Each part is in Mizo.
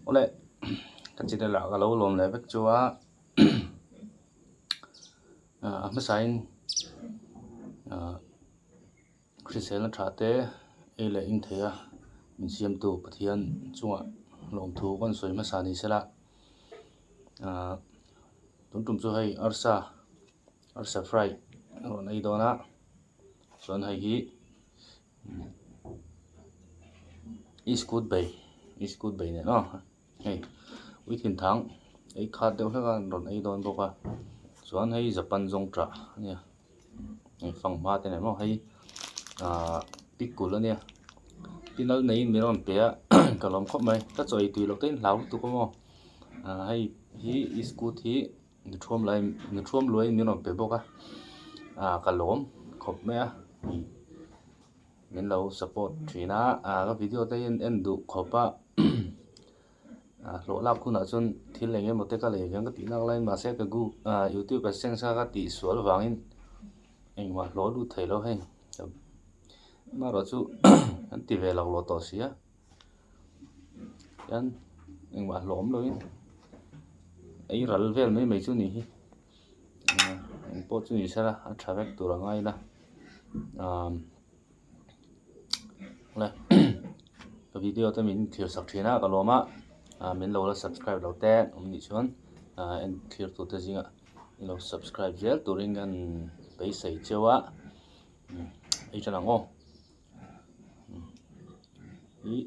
Awle ka channel ah ka lo lawm leh vek chu a a hmasain ah hriselna tha te ei leh in thei a min siamtu Pathian chungah lawmthu kan sawi hmasa ni sela ah tun tum chu hei arsa arsa fry a rawn ei dawn a chuan hei hi. Iskut bei iskut bei nen aw hei uithin thang ei khat deuh hlek a an rawn ei dawn bawk a chuan hei japan zawng tah a nia hei fanghma te nen maw hei ahh pickle a nia tinal neiin min rawn pe a ka lawm khawp mai ka chaw ei tui loh te in hlau lutuk a maw ahh hei hi iskut hi ni thuam lai ni thuam luaiin min rawn pe bawk a ah ka lawm khawp mai a min lo support thin a ah ka video te hian en duh khawp a ah hlawh lak hunah chuan thil eng emaw te ka lei ve ang ka tih nak laiin mahse ka gu ah youtube adsense a ka tih sual vangin engmah hlawh lut thei lo hei amaherawh chu an ti ve lo lawh tawh si a. Hian engmah hlawm loin ei ral vel mai mai chu a nih hi eng pawh chu ni sela a tha vek tur a ngai ila ahh le ka video te min thlir sak thin a ka lawm a ah min lo la subscribe lo te awm nih chuan ah en thlir tur te zingah min lo subscribe zel turin kan beisei cheu a ei tan ang aw. Ih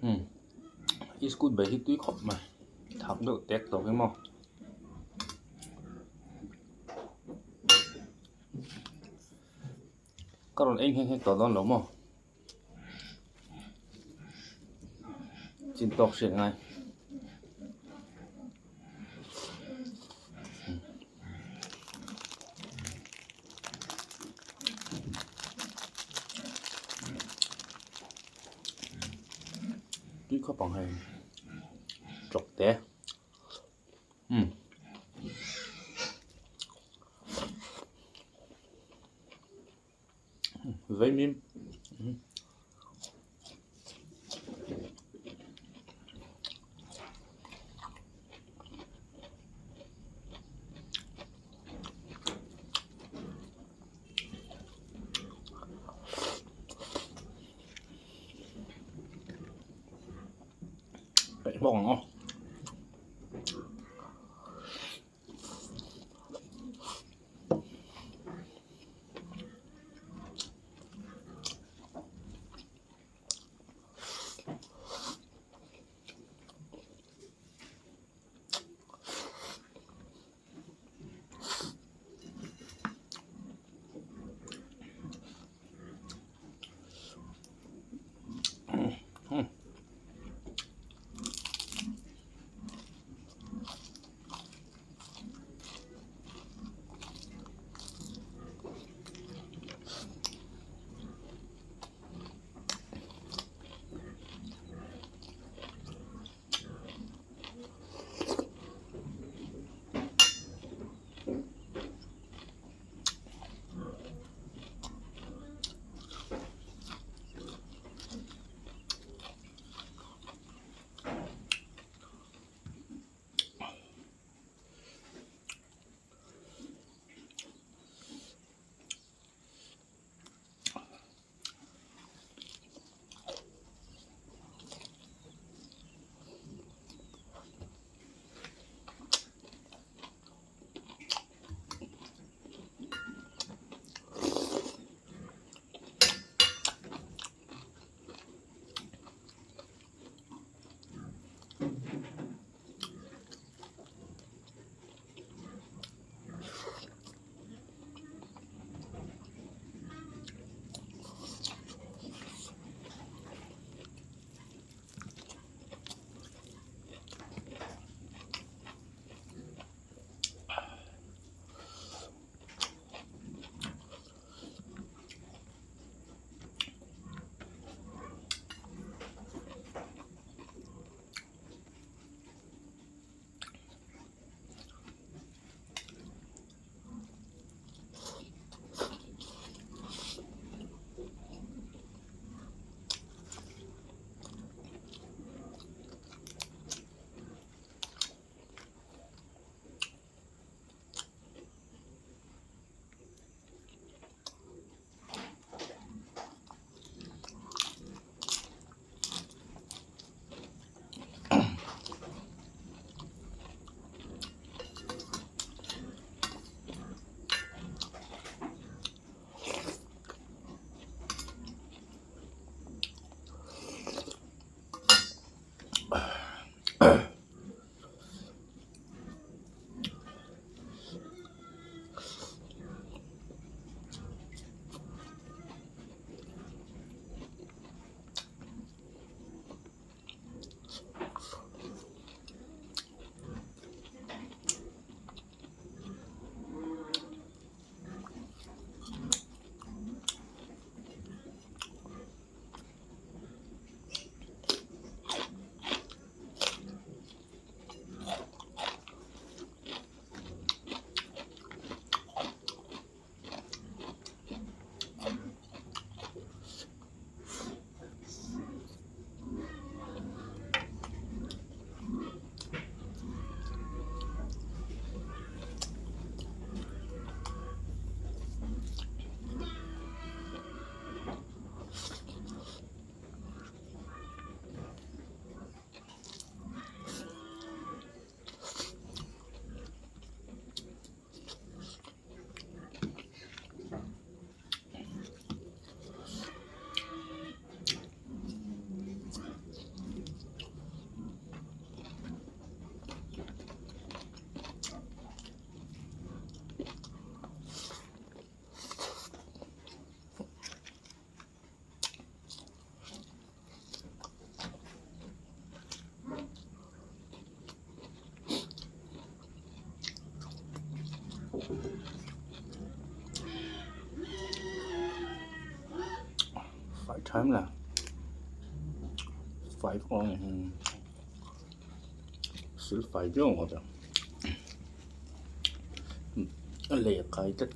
umm iskut bai hi tui khawp mai thak deuh tek tawh hi maw ka rawn ei nghe nghe tawh dawn lo maw chin tawk hriat ngai. Tui khawp ang hei chawk te umm vaimim Peih bawk ang aw. Fai tha em la fai kawng sil fai viau ang aw a lei a kai tlat.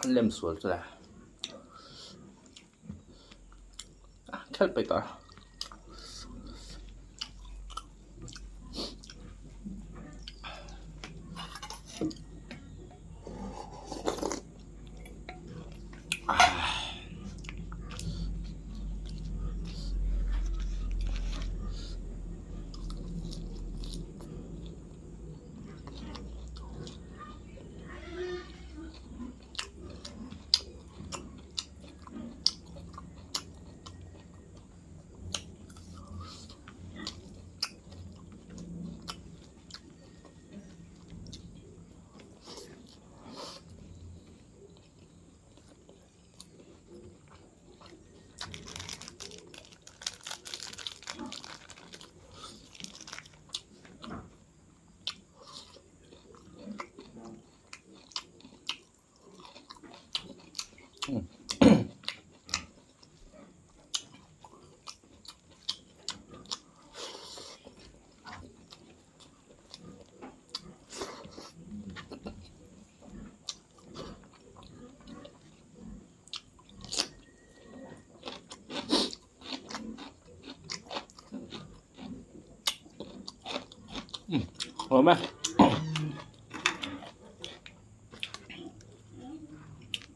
An lem sual chu le. Khelh peih tawh a. Awm e.